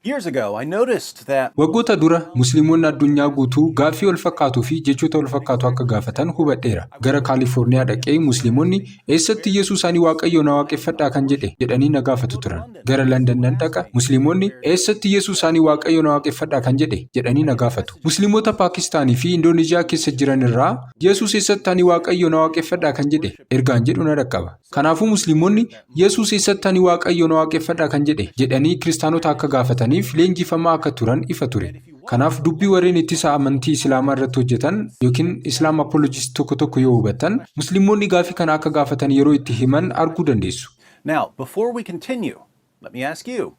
Years ago, I noticed that Waggoota dura Musliimonni addunyaa guutuu gaaffii wal fakkaatuu fi jechoota wal fakkaatu akka gaafatan hubadheera. Gara Kaalifoorniyaa dhaqee Musliimonni eessatti Yesuus ani Waaqayyo na waaqeffadhaa kan jedhe jedhanii na gaafatu turan. Gara Landan nan dhaqa Musliimonni eessatti Yesuus ani Waaqayyo na waaqeffadhaa kan jedhe jedhanii na gaafatu. Musliimota Paakistaanii fi Indoneeziyaa keessa jiran irraa Yesuus eessatti ani Waaqayyo na waaqeffadhaa kan jedhe ergaan jedhu na dhaqqaba. Kanaafuu Musliimonni Yesuus eessatti ani Waaqayyo na waaqeffadhaa kan jedhe jedhanii kiristaanota akka gaafataniif leenjifamaa akka turan ifa ture. Kanaaf dubbii warreen ittisa amantii Islaamaa irratti hojjetan yookiin Islaam apologist tokko tokko yoo hubattan Musliimonni gaafii kana akka gaafatan yeroo itti himan arguu dandeessu. Now, before we continue, let me ask you,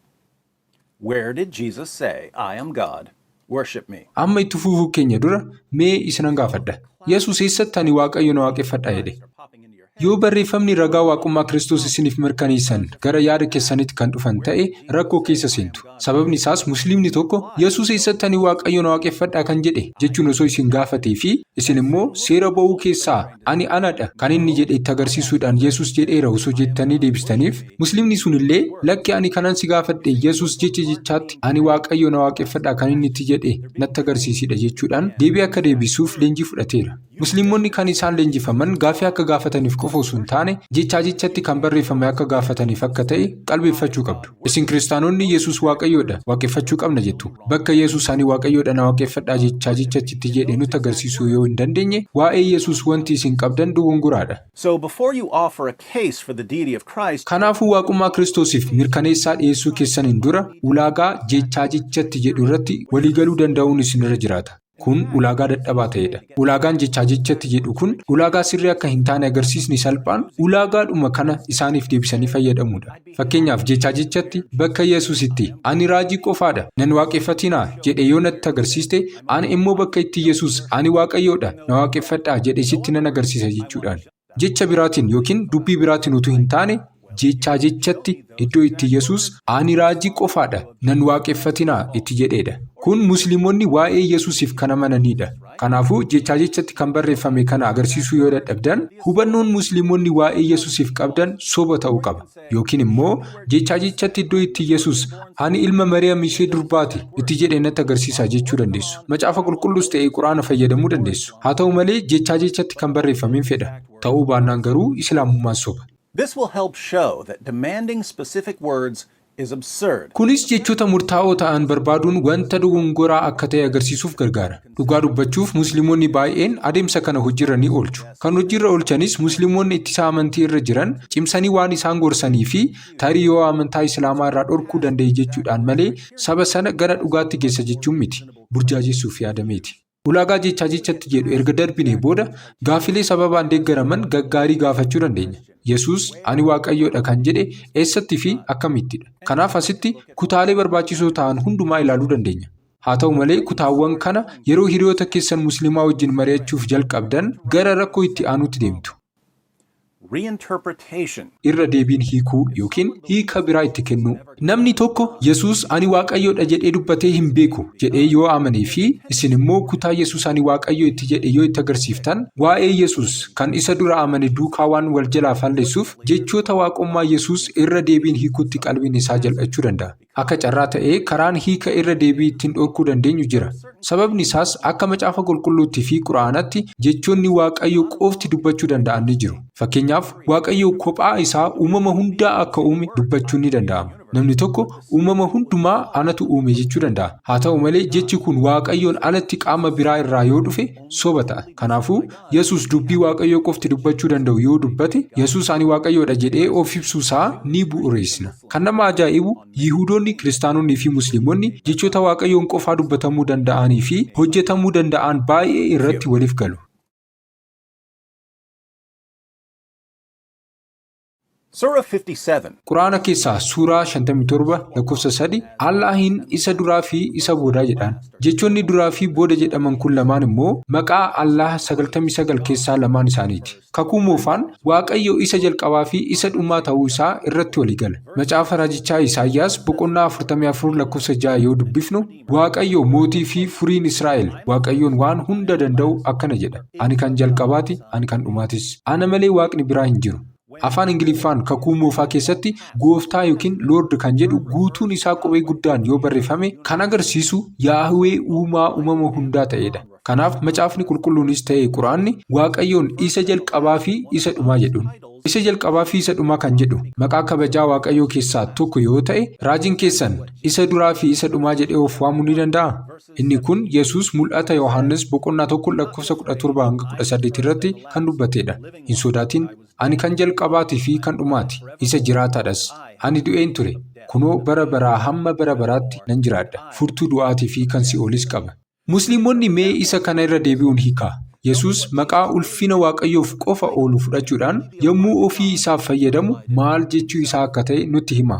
where did Jesus say, "I am God, worship me"? Amma itti fufuu keenya dura mee isinan gaafadha. Yesuus eessatti ani Waaqayyo na waaqeffadhaa jedhe? Are popping into your head. Yoo barreeffamni ragaa waaqummaa Kiristoos isiniif mirkaneessan gara yaada keessanitti kan dhufan ta'e rakkoo keessa seentu. Sababni isaas Musliimni tokko Yesuus eessatti ani Waaqayyo na waaqeffadhaa kan jedhe jechuun osoo isin gaafatee fi isin immoo seera ba'uu keessaa ani anadha kan inni jedhe itti agarsiisuudhaan Yesuus jedheera osoo jettanii deebistaniif Musliimni sunillee lakki ani kanan si gaafadhe Yesuus jecha jechaatti ani Waaqayyo na waaqeffadhaa kan inni itti jedhe natti agarsiisidha jechuudhaan deebii akka deebisuuf leenjii fudhateera. Musliimonni kan isaan leenjifaman gaaffii akka gaafataniif qofa osoo hin taane jechaa jechatti kan barreeffame akka gaafataniif akka ta'e qalbeeffachuu qabdu. Isin kiristaanonni Yesuus Waaqayyoodha waaqeffachuu qabna jettu. Bakka Yesuus ani Waaqayyoodha na waaqeffadhaa jechaa jechatti jedhe nutti agarsiisuu yoo hin dandeenye waa'ee Yesuus wanti isin qabdan dogongoraadha. So before you offer a case for the deity of Christ, Kanaafuu waaqummaa Kiristoosiif mirkaneessaa dhiyeessuu keessaniin dura ulaagaa jechaa jechatti jedhu irratti waliigaluu danda'uun isinirra jiraata. Kun ulaagaa dadhabaa ta'edha. Ulaagaan jechaa jechatti jedhu kun ulaagaa sirrii akka hin taane agarsiisni salphaan ulaagaadhuma kana isaaniif deebisanii fayyadamuudha. Fakkeenyaaf jechaa jechatti bakka Yesuusitti ani raajii qofaadha nan waaqeffatinaa jedhe yoo natti agarsiiste ani immoo bakka itti Yesuus ani Waaqayyoodha na waaqeffadhaa jedhe sitti nan agarsiisa jechuudhaan. Jecha biraatiin yookiin dubbii biraatiin utuu hin taane jechaa jechatti iddoo itti Yesuus ani raajii qofaadha nan waaqeffatinaa itti jedheedha. Kun Musliimonni waa'ee Yesuusiif kan amananidha. Kanaafuu jechaa jechatti kan barreeffame kana agarsiisuu yoo dadhabdan hubannoon Musliimonni waa'ee Yesuusiif qabdan soba ta'uu qaba. Yookiin immoo jechaa jechatti iddoo itti Yesuus ani ilma Mariyaam ishee durbaati itti jedhe natti agarsiisaa jechuu dandeessu. Macaafa qulqulluus ta'ee Quraana fayyadamuu dandeessu. Haa ta'u malee jechaa jechatti kan barreeffameen fedha. Ta'uu baannaan garuu Islaamummaan soba. This will help show that demanding specific words is absurd. Kunis jechoota murtaa'oo ta'an barbaaduun wanta dogongoraa akka ta'e agarsiisuuf gargaara. Dhugaa dubbachuuf Musliimonni baay'een adeemsa kana hojiirra ni oolchu. Kan hojiirra oolchanis Musliimonni ittisa amantii irra jiran cimsanii waan isaan gorsanii fi tarii yoo amantaa Islaamaa irraa dhorkuu danda'e jechuudhaan malee saba sana gara dhugaatti geessa jechuun miti. Burjaajessuuf yaadameeti. Ulaagaa jechaa jechatti jedhu erga darbinee booda gaaffilee sababaan deeggaraman gaggaarii gaafachuu dandeenya. Yesuus ani Waaqayyoodha kan jedhe eessatti fi akkamittidha. Kanaaf asitti kutaalee barbaachisoo ta'an hundumaa ilaaluu dandeenya. Haa ta'u malee kutaawwan kana yeroo hiriyoota keessan Musliimaa wajjin mari'achuuf jalqabdan gara rakkoo itti aanutti deemtu. Reinterpretation. Irra deebiin hiikuu yookiin hiika biraa itti kennuu. Namni tokko Yesuus ani Waaqayyoodha jedhee dubbatee hin beeku jedhee yoo amanee fi isin immoo kutaa Yesuus ani Waaqayyo itti jedhe yoo itti agarsiiftan waa'ee Yesuus kan isa dura amane duukaa waan wal jalaa falleessuuf jechoota waaqummaa Yesuus irra deebiin hiikuutti qalbiin isaa jal'achuu danda'a. Akka carraa ta'ee karaan hiika irra deebii ittiin dhorkuu dandeenyu jira. Sababni isaas akka macaafa qulqulluutti fi Quraanatti jechoonni Waaqayyo qofti dubbachuu danda'an ni jiru. Fakkeenyaaf Waaqayyo kophaa isaa uumama hundaa akka uume dubbachuun ni danda'ama. Namni tokko uumama hundumaa anatu uume jechuu danda'a. Haa ta'u malee jechi kun Waaqayyoon alatti qaama biraa irraa yoo dhufe soba ta'a. Kanaafuu Yesuus dubbii Waaqayyoo qofti dubbachuu danda'u yoo dubbate Yesuus ani Waaqayyoodha jedhee of ibsuusaa ni bu'uureessina. Kan nama ajaa'ibu Yihuudoonni, Kiristaanonni fi Musliimonni jechoota Waaqayyoon qofaa dubbatamuu danda'anii fi hojjetamuu danda'an baay'ee irratti waliif galu. Surah 57. Quraana keessaa suuraa 57 lakkoofsa 3 Allaahin isa duraa fi isa boodaa jedhaan. Jechoonni duraa fi booda jedhaman kun lamaan immoo maqaa Allaah 99 keessaa lamaan isaaniiti. Kakuu moofaan Waaqayyo isa jalqabaa fi isa dhumaa ta'uu isaa irratti waliigala. Macaafa raajichaa Isaayyaas boqonnaa 44 lakkoofsa 6 yoo dubbifnu Waaqayyo mootii fi furiin Israa'el Waaqayyoon waan hunda danda'u akkana jedha. Ani kan jalqabaati, ani kan dhumaatis. Ana malee waaqni biraa hin jiru. Afaan Ingiliffaan Kakuu Moofaa keessatti gooftaa yookiin Lord kan jedhu guutuun isaa qubee guddaan yoo barreeffame kan agarsiisu Yaahwee uumaa uumama hundaa ta'edha. Kanaaf Macaafni Qulqulluunis ta'e Quraanni Waaqayyoon isa jalqabaa fi isa dhumaa jedhuun. Isa jalqabaa fi isa dhumaa kan jedhu maqaa kabajaa Waaqayyoo keessaa tokko yoo ta'e, raajiin keessan isa duraa fi isa dhumaa jedhee of waamuu ni danda'a? Inni kun Yesuus mul'ata Yohaannis boqonnaa 1 lakkoofsa 17 hanga 18 irratti kan dubbatedha. Hin sodaatin, ani kan jalqabaatii fi kan dhumaati, isa jiraataadhas. Ani du'een ture, kunoo bara baraa hamma bara baraatti nan jiraadha. Furtuu du'aatii fi kan si'oolis qaba. Musliimonni mee isa kana irra deebi'uun hiikaa. Yesuus maqaa ulfina Waaqayyoof qofa oolu fudhachuudhaan yommuu ofii isaaf fayyadamu maal jechuu isaa akka ta'e nutti hima.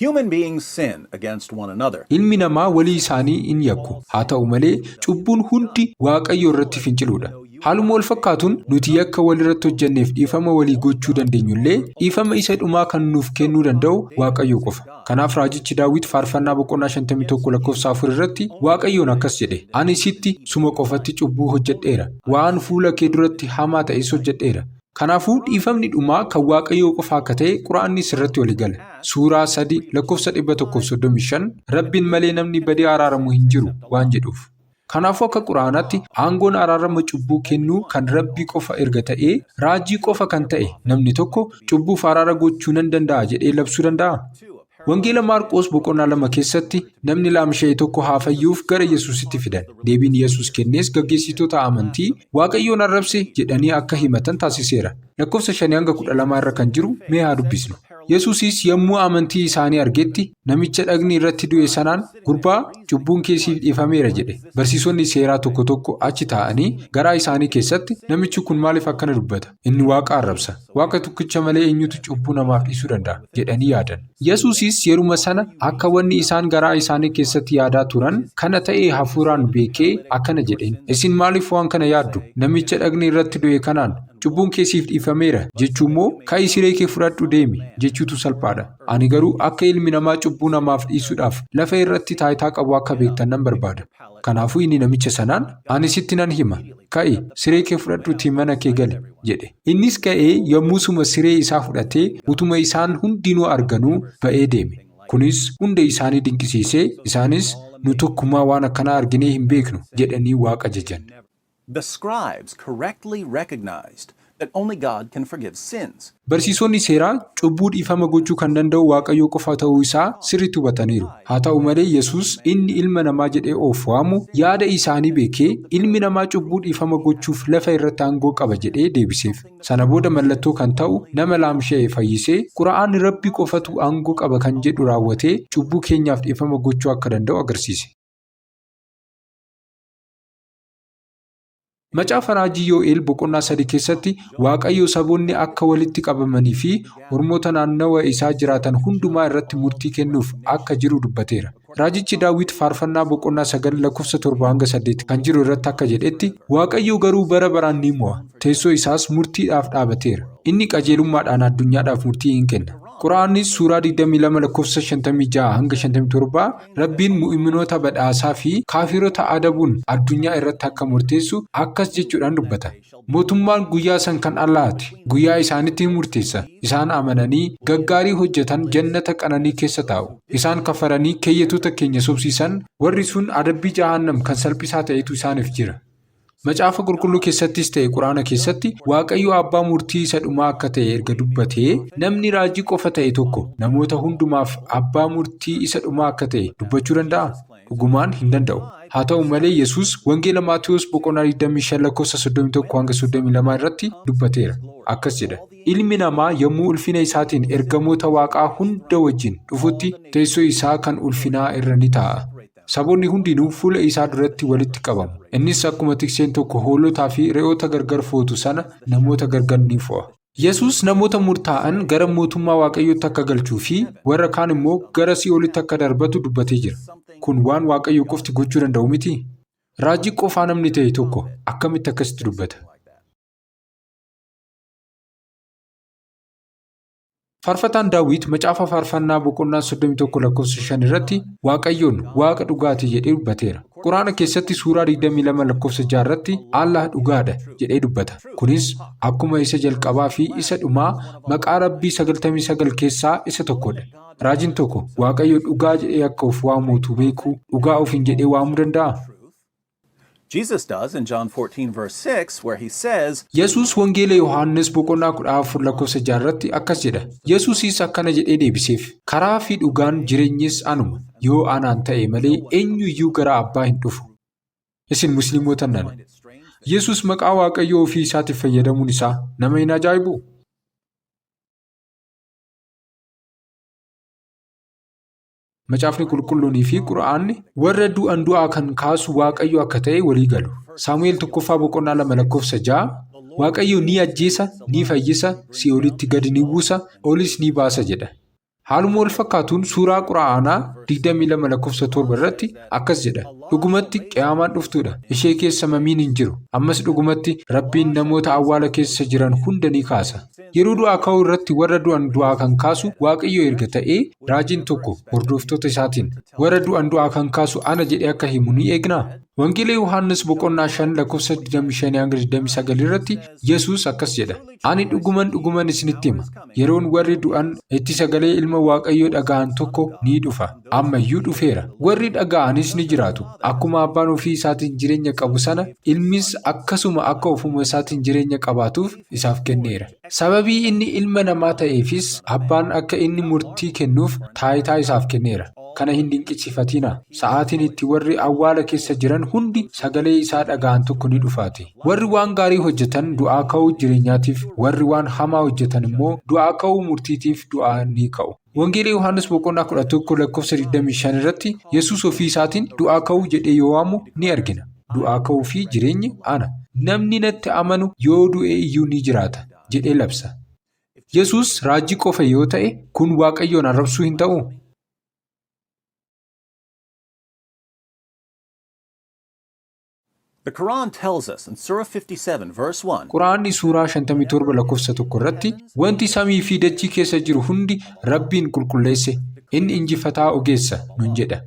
Human beings sin against one another. Ilmi namaa walii isaanii in yakku. Haa ta'u malee cubbuun hundi Waaqayyo irratti finciluudha. Haaluma wal fakkaatuun nuti yakka walirratti hojjenneef dhiifama walii gochuu dandeenyullee dhiifama isa dhumaa kan nuuf kennuu danda'u Waaqayyo qofa. Kanaaf raajichi Daawit faarfannaa boqonnaa 51 lakkoofsa 4 irratti Waaqayyoon akkas jedhe: Ani sitti suma qofatti cubbuu hojjedheera. Waan fuula kee duratti hamaa ta'es hojjedheera. Kanaafuu dhiifamni dhumaa kan Waaqayyoo qofa akka ta'e Quraannis irratti walii gala. Suuraa 3 lakkoofsa 135 Rabbiin malee namni badii araaramu hin jiru waan jedhuuf. Kanaafuu akka Quraanaatti aangoon araarama cubbuu kennuu kan Rabbii qofa erga ta'ee, raajii qofa kan ta'e namni tokko cubbuuf araara gochuu nan danda'a jedhee labsuu danda'aa? Wangeela Maarqos boqonnaa 2 keessatti namni laamsha'e tokko haa fayyuuf gara Yesuusitti fidan. Deebiin Yesuus kennes gaggeessitoota amantii Waaqayyoon arrabse jedhanii akka himatan taasiseera. Lakkoofsa 5 hanga 12 irra kan jiru mee haa dubbisnu. Yesuusis yommuu amantii isaanii argetti namicha dhagni irratti du'e sanaan, Gurbaa, cubbuun kee siif dhiifameera jedhe. Barsiisonni seeraa tokko tokko achi taa'anii garaa isaanii keessatti, Namichi kun maaliif akkana dubbata? Inni Waaqa arrabsa. Waaqa tokkicha malee eenyutu cubbuu namaaf dhiisuu danda'a? jedhanii yaadan. Yesuusis yeruma sana akka wanni isaan garaa isaanii keessatti yaadaa turan kana ta'e hafuuraan beekee akkana jedheen, Isin maaliif waan kana yaaddu? Namicha dhagni irratti du'e kanaan, Cubbuun kee siif dhiifameera jechuu moo, Ka'ii siree kee fudhadhu deemi jechuutu salphaadha? Ani garuu akka ilmi namaa cubbuu namaaf dhiisuudhaaf lafa irratti taayitaa qabu akka beektan nan barbaada. Kanaafuu inni namicha sanaan, Ani sitti nan hima, ka'i, siree kee fudhadhuutii mana kee gali jedhe. Innis ka'ee yommusuma siree isaa fudhatee utuma isaan hundinuu arganuu ba'ee deeme. Kunis hunda isaanii dinqisiisee, isaanis, Nu tokkumaa waan akkanaa arginee hin beeknu jedhanii Waaqa jajan. The scribes correctly recognized that only God can forgive sins. Barsiisonni seeraa cubbuu dhiifama gochuu kan danda'u Waaqayyo qofa ta'uu isaa sirriitti hubataniiru. Haa ta'u malee Yesuus inni ilma namaa jedhee of waamu yaada isaanii beekee ilmi namaa cubbuu dhiifama gochuuf lafa irratti aangoo qaba jedhee deebiseef. Sana booda mallattoo kan ta'u nama laamsha'e fayyisee Qura'aanni Rabbi qofatu aangoo qaba kan jedhu raawwatee cubbuu keenyaaf dhiifama gochuu akka danda'u agarsiise. Macaafa Raajii Yo'el boqonnaa 3 keessatti Waaqayyo saboonni akka walitti qabamanii fi ormoota naannawa isaa jiraatan hundumaa irratti murtii kennuuf akka jiru dubbateera. Raajichi Daawit Faarfannaa boqonnaa 9 lakkoofsa 7 hanga 8 kan jiru irratti akka jedhetti, Waaqayyo garuu bara baraan ni mo'a, teessoo isaas murtiidhaaf dhaabateera. Inni qajeelummaadhaan addunyaadhaaf murtii in kenna. Qur'aannis Suuraa 22 lakkoofsa 56 hanga 57 Rabbiin mu'uminoota badhaasaa fi kaafirota adabuun addunyaa irratti akka murteessu akkas jechuudhaan dubbata. Mootummaan guyyaa san kan Allaahti. Guyyaa isaanitti ni murteessa. Isaan amananii gaggaarii hojjatan jannata qananii keessa taa'u. Isaan kafaranii keeyyatoota keenya sobsiisan warri sun adabbii jahannam kan salphisaa ta'etu isaaniif jira. Macaafa Qulqulluu keessattis ta'e Qur'aana keessatti Waaqayyo abbaa murtii isa dhumaa akka ta'e erga dubbatee, namni raajii qofa ta'e tokko namoota hundumaaf abbaa murtii isa dhumaa akka ta'e dubbachuu danda'aa? Dhugumaan hin danda'u. Haa ta'u malee Yesuus Wangeela Maatewos boqonnaa 25 lakkoofsa 31 hanga 32 irratti dubbateera. Akkas jedha, Ilmi namaa yommuu ulfina isaatiin ergamoota Waaqaa hunda wajjin dhufutti teessoo isaa kan ulfinaa irra ni taa'a. Saboonni hundinuu fuula isaa duratti walitti qabamu. Innis akkuma tikseen tokko hoolotaa fi re'oota gargar footu sana namoota gargar ni fo'a. Yesuus namoota murtaa'an gara mootummaa Waaqayyootti akka galchuu fi warra kaan immoo gara si'oolitti akka darbatu dubbatee jira. Kun waan Waaqayyo qofti gochuu danda'u mitii? Raajii qofaa namni ta'e tokko akkamitti akkasitti dubbata? Faarfataan Daawit macaafa faarfannaa boqonnaa 31 lakkoofsa 5 irratti Waaqayyoon Waaqa dhugaatii jedhee dubbateera. Quraana keessatti suuraa 22 lakkoofsa 6 irratti Allah dhugaadha jedhee dubbata. Kunis akkuma isa jalqabaa fi isa dhumaa maqaa Rabbii 99 keessaa isa tokkodha. Raajiin tokko Waaqayyo dhugaa jedhee akka of waamu utuu beekuu dhugaa ofiin jedhee waamuu danda'aa? Jesus does in John 14, verse 6, where he says, Yesuus Wangeela Yohaannis boqonnaa 14 lakkoofsa 6 irratti akkas jedha. Yesuusis akkana jedhee deebiseef. Karaa fi dhugaan jireenyis anuma. Yoo anaan ta'e malee eenyu iyyuu gara Abbaa hin dhufu. Isin Musliimota nana. Yesuus maqaa Waaqayyoo ofii isaatiif fayyadamuun isaa nama hin ajaa'ibuu? Macaafni Qulqulluunii fi Qur'aanni warra du'an du'aa kan kaasu Waaqayyo akka ta'e walii galu. Saamu'eel tokkoffaa boqonnaa 2 lakkoofsa 6 Waaqayyo ni ajjeesa, ni fayyisa, si'oolitti gadi ni buusa, olis ni baasa jedha. Haaluma wal fakkaatuun suuraa Qur'aanaa 22 lakkoofsa 7 irratti akkas jedha. Dhugumatti qiyaamaan dhuftuudha. Ishee keessa mamiin hin jiru. Ammas dhugumatti Rabbiin namoota awwaala keessa jiran hunda ni kaasa. Yeroo du'aa ka'uu irratti warra du'an du'aa kan kaasu Waaqayyo erga ta'ee, raajiin tokko hordoftoota isaatiin warra du'an du'aa kan kaasu ana jedhee akka himu ni eegnaa? Wangeela Yohaannis boqonnaa 5 lakkoofsa 25-29 irratti Yesuus akkas jedha. Ani dhuguman dhuguman isinitti hima. Yeroon warri du'an itti sagalee ilma Waaqayyoo dhaga'an tokko ni dhufa. Amma iyyuu dhufeera. Warri dhaga'anis ni jiraatu. Akkuma abbaan ofii isaatiin jireenya qabu sana ilmis akkasuma akka ofuma isaatiin jireenya qabaatuuf isaaf kenneera. Sababii inni ilma namaa ta'eefis abbaan akka inni murtii kennuuf taayitaa isaaf kenneera. Kana hin dinqisiifatinaa. Sa'aatiin itti warri awwaala keessa jiran hundi sagalee isaa dhaga'an tokko ni dhufaati. Warri waan gaarii hojjetan du'aa ka'uu jireenyaatiif, warri waan hamaa hojjetan immoo du'aa ka'uu murtiitiif du'aa ni ka'u. Wangeela Yohaannis boqonnaa 11 lakkoofsa 25 irratti Yesuus ofii isaatiin du'aa ka'uu jedhee yoo waamu ni argina. Du'aa ka'uu fi jireenyi ana. Namni natti amanu yoo du'e iyyuu ni jiraata jedhee labsa. Yesuus raajii qofa yoo ta'e kun Waaqayyoon arrabsuu hin ta'uu? The Quran tells us in Surah 57, verse 1, Quraanni suuraa 57 lakkoofsa 1 irratti wanti samii fi dachii keessa jiru hundi Rabbiin qulqulleesse inni injifataa ogeessa nun jedha.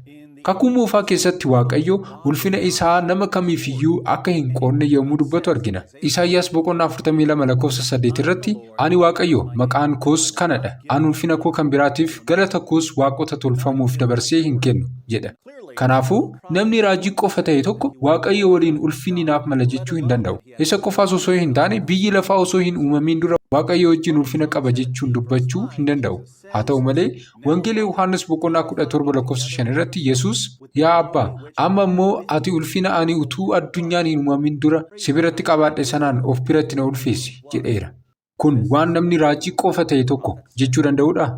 Kakuu moofaa keessatti Waaqayyo ulfina isaa nama kamiifiyyuu akka hin qoodne yommuu dubbatu argina. Isaayyaas boqonnaa 42 lakkoofsa 8 irratti ani Waaqayyo maqaan koos kanadha. Ani ulfina koo kan biraatiif galata koos waaqota tolfamuuf dabarsee hin kennu jedha. Kanaafuu namni raajii qofa ta'e tokko Waaqayyo waliin ulfinni naaf mala jechuu hin danda'u. Isa qofaas osoo hin taane biyyi lafaa osoo hin uumamiin dura Waaqayyo wajjin ulfina qaba jechuun dubbachuu hin danda'u. Haa ta'u malee Wangeela Yohaannis boqonnaa 17 lakkoofsa 5 irratti Yesuus yaa Abbaa amma immoo ati ulfina ani utuu addunyaan hin uumamin dura si biratti qabaadhe sanaan of biratti na ulfeessi jedheera. Kun waan namni raajii qofa ta'e tokko jechuu danda'udhaa?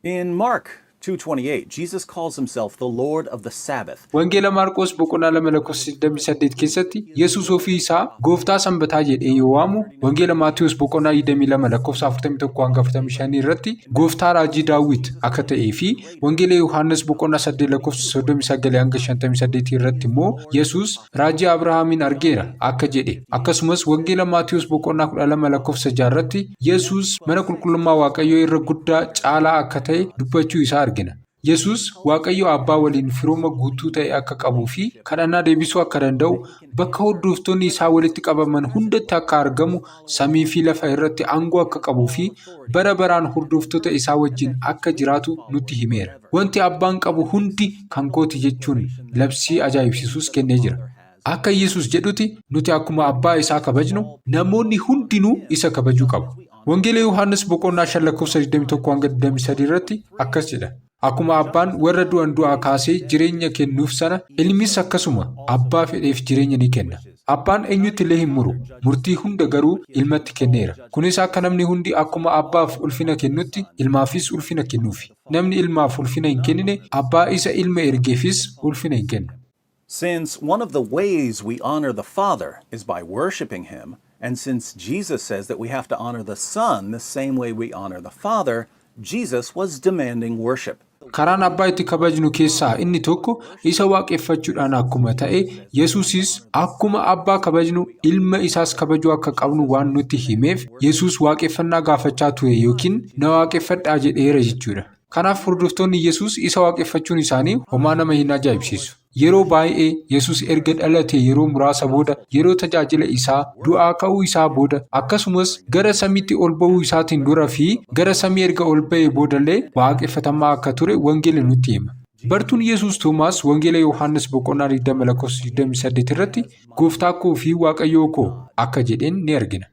In Mark 2:28, Jesus calls himself the Lord of the Sabbath. Wangeela Maarqos boqonnaa 2 lakkoofsa 28 keessatti Yesuus ofii isaa gooftaa sanbataa jedhee yoo waamu, Wangeela Maatiyus boqonnaa 22 lakkoofsa 41 hanga 45 irratti gooftaa raajii Daawit akka ta'ee fi Wangeela Yohaannis boqonnaa 8 lakkoofsa 39 hanga 58 irratti immoo Yesuus raajii Abrahaamiin argeera akka jedhe akkasumas Wangeela Maatiyus boqonnaa 12 lakkoofsa 6 irratti Yesuus mana qulqullummaa Waaqayyoo irra guddaa caalaa akka ta'e dubbachuu isaa argina. Yesuus Waaqayyo Abbaa waliin firooma guutuu ta'e akka qabuu fi kadhannaa deebisuu akka danda'u, bakka hordoftoonni isaa walitti qabaman hundatti akka argamu, samii fi lafa irratti aangoo akka qabuu fi bara baraan hordoftoota isaa wajjin akka jiraatu nutti himeera. Wanti abbaan qabu hundi kan kooti jechuun labsii ajaa'ibsiisuus kennee jira. Akka Yesuus jedhuti nuti akkuma abbaa isaa kabajnu namoonni hundinuu isa kabajuu qabu. Wangeela Yohaannis boqonnaa 5 lakkoofsa 21 hanga 23 irratti akkas jedha. Akkuma abbaan warra du'an du'aa kaasee jireenya kennuuf sana ilmis akkasuma abbaa fedheef jireenya ni kenna. Abbaan eenyutti illee hin muru, murtii hunda garuu ilmatti kenneera. Kunis akka namni hundi akkuma abbaaf ulfina kennutti ilmaafis ulfina kennuufi. Namni ilmaaf ulfina hin kennine abbaa isa ilma ergeefis ulfina hin kennu. Since one of the ways we honor the Father is by worshiping him, and since Jesus says that we have to honor the Son the same way we honor the Father, Jesus was demanding worship. Karaan abbaa itti kabajnu keessaa inni tokko isa waaqeffachuudhaan akkuma ta'e, Yesuusis akkuma abbaa kabajnu ilma isaas kabajuu akka qabnu waan nutti himeef Yesuus waaqeffannaa gaafachaa ture yookiin na waaqeffadhaa jedheera jechuudha. Kanaaf hordoftoonni Yesuus isa waaqeffachuun isaanii homaa nama hin ajaa'ibsiisu. Yeroo baay'ee Yesuus erga dhalate yeroo muraasa booda, yeroo tajaajila isaa, du'aa ka'uu isaa booda, akkasumas gara samiitti ol ba'uu isaatiin dura fi gara samii erga ol ba'ee boodallee waaqeffatamaa akka ture wangeelli nutti hima. Bartuun Yesuus Toomaas Wangeela Yohaannis boqonnaa 20 lakkoofsa 28 irratti gooftaa koo fi Waaqayyoo koo akka jedheen ni argina.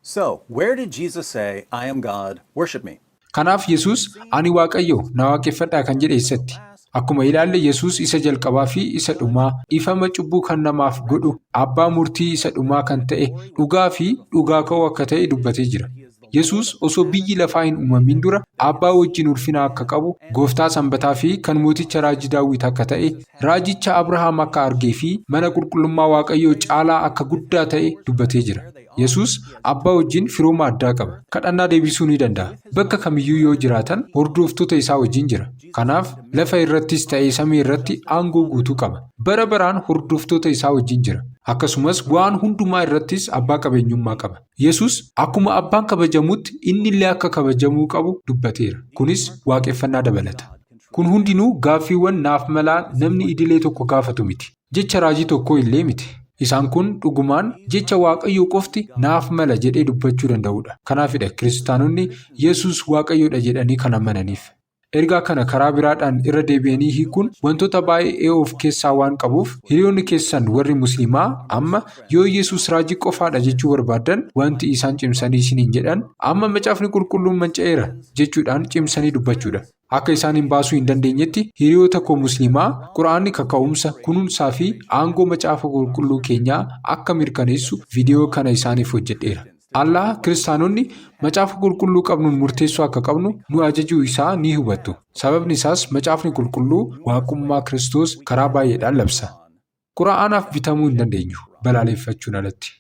So, where did Jesus say, "I am God, worship me"? Kanaaf Yesuus ani Waaqayyo, na waaqeffadhaa kan jedhe eessatti? Akkuma ilaalle, Yesuus isa jalqabaa fi isa dhumaa, ifama cubbuu kan namaaf godhu, abbaa murtii isa dhumaa kan ta'e, dhugaa fi dhugaa ka'uu akka ta'e dubbatee jira. Yesuus osoo biyyi lafaa hin uumamin dura abbaa wajjin ulfina akka qabu, gooftaa sanbataa fi kan mooticha raajii Daawit akka ta'e, raajicha Abrahaam akka argee fi mana qulqullummaa Waaqayyoo caalaa akka guddaa ta'e dubbatee jira. Yesuus abbaa wajjin firooma addaa qaba. Kadhannaa deebisuu ni danda'a. Bakka kamiyyuu yoo jiraatan hordoftoota isaa wajjin jira. Kanaaf lafa irrattis ta'ee samii irratti aangoo guutuu qaba. Bara baraan hordoftoota isaa wajjin jira. Akkasumas waan hundumaa irrattis abbaa qabeenyummaa qaba. Yesuus akkuma abbaan kabajamutti inni illee akka kabajamuu qabu dubbateera. Kunis waaqeffannaa dabalata. Kun hundinuu gaaffiiwwan naaf malaa namni idilee tokko gaafatu miti. Jecha raajii tokko illee miti. Isaan kun dhugumaan jecha Waaqayyoo qofti naaf mala jedhee dubbachuu danda'udha. Kanaafidha kiristaanonni Yesuus Waaqayyoodha jedhanii kan amananiif. Ergaa kana karaa biraadhaan irra deebi'anii hiikuun wantoota baay'ee of keessaa waan qabuuf, hiriyoonni keessan warri musliimaa amma yoo Yesuus raajii qofaadha jechuu barbaadan, wanti isaan cimsanii isiniin jedhan amma macaafni qulqulluun manca'eera jechuudhaan cimsanii dubbachuudha. Akka isaan hin baasuu hin dandeenyetti, hiriyoota koo musliimaa, quraanni kaka'umsa, kunuunsaa fi aangoo macaafa qulqulluu keenyaa akka mirkaneessu viidiyoo kana isaaniif hojjedheera. Allah kiristaanonni macaafa qulqulluu qabnuun murteessuu akka qabnu nu ajajuu isaa ni hubattu. Sababni isaas macaafni qulqulluu waaqummaa Kiristoos karaa baay'eedhaan labsa. Quraanaaf bitamuu hin dandeenyu balaaleffachuun alatti.